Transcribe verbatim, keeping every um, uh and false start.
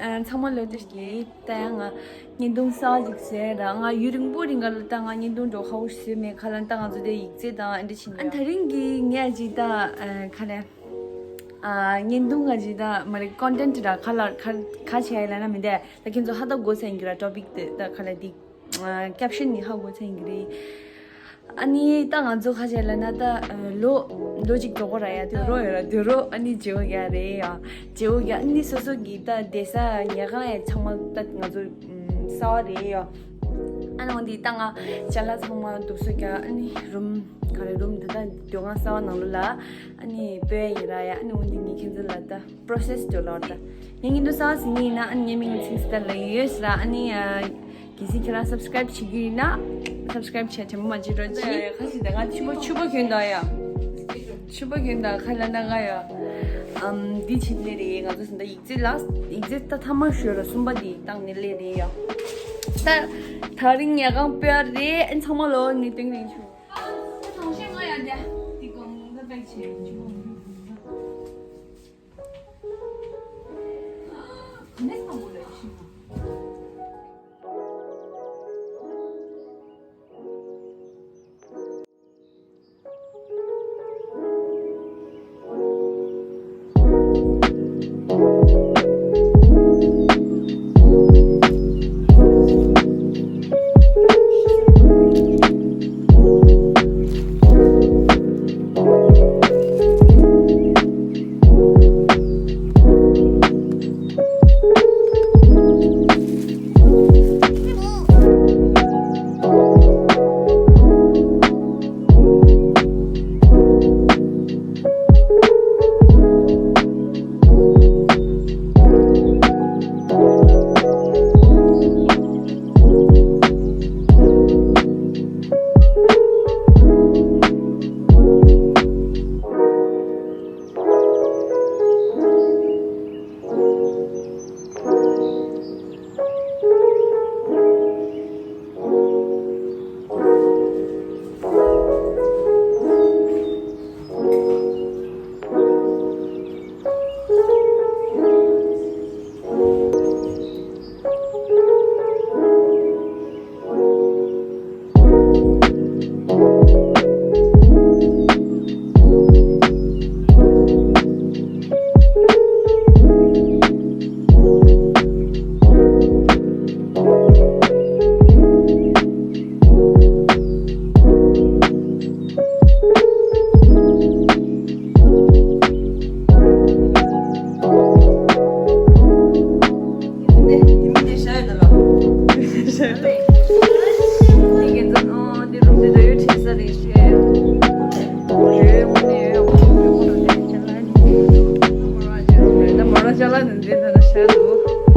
ཨ། ཚང་མ་ལོ་ཏོག་ཞིག་ད་ཡང་ང་བརྙན་ཐུང་གསར་པ་ཞིག་བཟོས་ར། ང་ཡུན་རིང་པོ་རིང་ག་ལ་ད་ང་བརྙན་ཐུང་འགྲོ་ཁ་བོ་ཞིག་བཟོས་མེད་ཁ་ལ། ད་ང་ཚོ་དེ་ཡིག་ཚད་དང་ཨ་འདྲ་ཕྱིན། ཨ། ད་རིང་གི་ངས་ཅིག་ད་ཨ་ཁ་ལ་ཨ་བརྙན་ཐུང་ང་ཅིག་ད་མ་རེད། ཀོན་ཊེན་ཊི་ར་ཁ་ལ་ཁ་ཁ་བྱས་ལ་ན་མི་འདས། ད་ཁྱེད་ཚོ་ཧ་ད་གོ་ས་ཡིན་གི་ར། ཊོ་པིག་དེ་ད་ཁ་ལ་དེ། ཨ། ཀེབ་ཤོན་ནི་ཧ་གོ་ཚར་ཡིན་གྱི་རེད། ཨ་ནི་ད་ང་ཚོ་ཁ་ཤས་ལ་ན་ད་ལོ་ལོ་གཅིག་འགྲོ་གི་ར་ཡ། དུས་རོ་ཡོད་ར། དུས་རོ་ཨ་ནི་བརྗེ་བོ་རྒྱག་རེད་ཡ། བརྗེ་བོ་རྒྱག་ཨ་ནི་སོ་སོ་གི་ད་བསྡད་ས་ཉལ་ཁང་ཡ་ཚང་མ་ད་ང་ཚོ་གསར་པ་རེད་ཡ། ཨ་ནི་འོན་ཏེ་ད་ང་ཅ་ལག་ཚང་མ་འདུག་སེ་རྒྱག་ཨ་ནི་རུམ་ག་རེ་རུམ་ད་ད་སྡོད་ཁང་གསར་པ་ནང་ལོགས་ལ་ཨ་ནི་སྤོས་ཡིན་ར་ཡ། ཨ་ནི་འོན་ཏེ་ངས་ཁྱེད་ཚོ་ལ་ད། པྲོ་སེ་སི་དུ་ལོར་ད། ངས་ཉིན་དུ་ས་སི་ནི་ན་ཨན་ཉེ་མིང་ཚིག་སི་ད་ལ་ཡོད་ས་ཨ་ནི། གལ་སྲིད་ཁྱེད་རང་སབ་སི་ཀ་རེབ་བྱེད་ཀྱི་ཡིན་ན་སབ་སི་ཀ་རེབ་བྱས་དྲན་པ་མ་བརྗེད་རོགས་གྱིས། ཁ་ཤས་ད་ང་ཕྱུ་པ་ཕྱུ་པ་གྱོན་ད་ཡ། ཕྱུ་པ་གྱོན་ད་ཁ་ལ་ན་ང་ཡ། ཨམ་འདི་བྱེད་ལེ་རེད། ང་ཚོ་སི་ད་ཡིག་ཚད་ལ་ཡིག་ཚད་ད་ཐ་མ་ཤོད་ར་གསུམ་པ་འདི་བཏང་ནི་ལེ་རེད་ཡ། ད་ད་རིང་ཉལ་ཁང་སྤོས་རེད། ཨན་ཚང་མ་ལོ་ངས་སྟོན་རིང་ཆུ། ཨ་ཐང་ཤེས་ང་ཡ་འདི་འདི་གོང་ད་པེག་བྱས་ཆུ། ཅ་ལག་ནི་འདི་ད་ན་ཤ་འདུག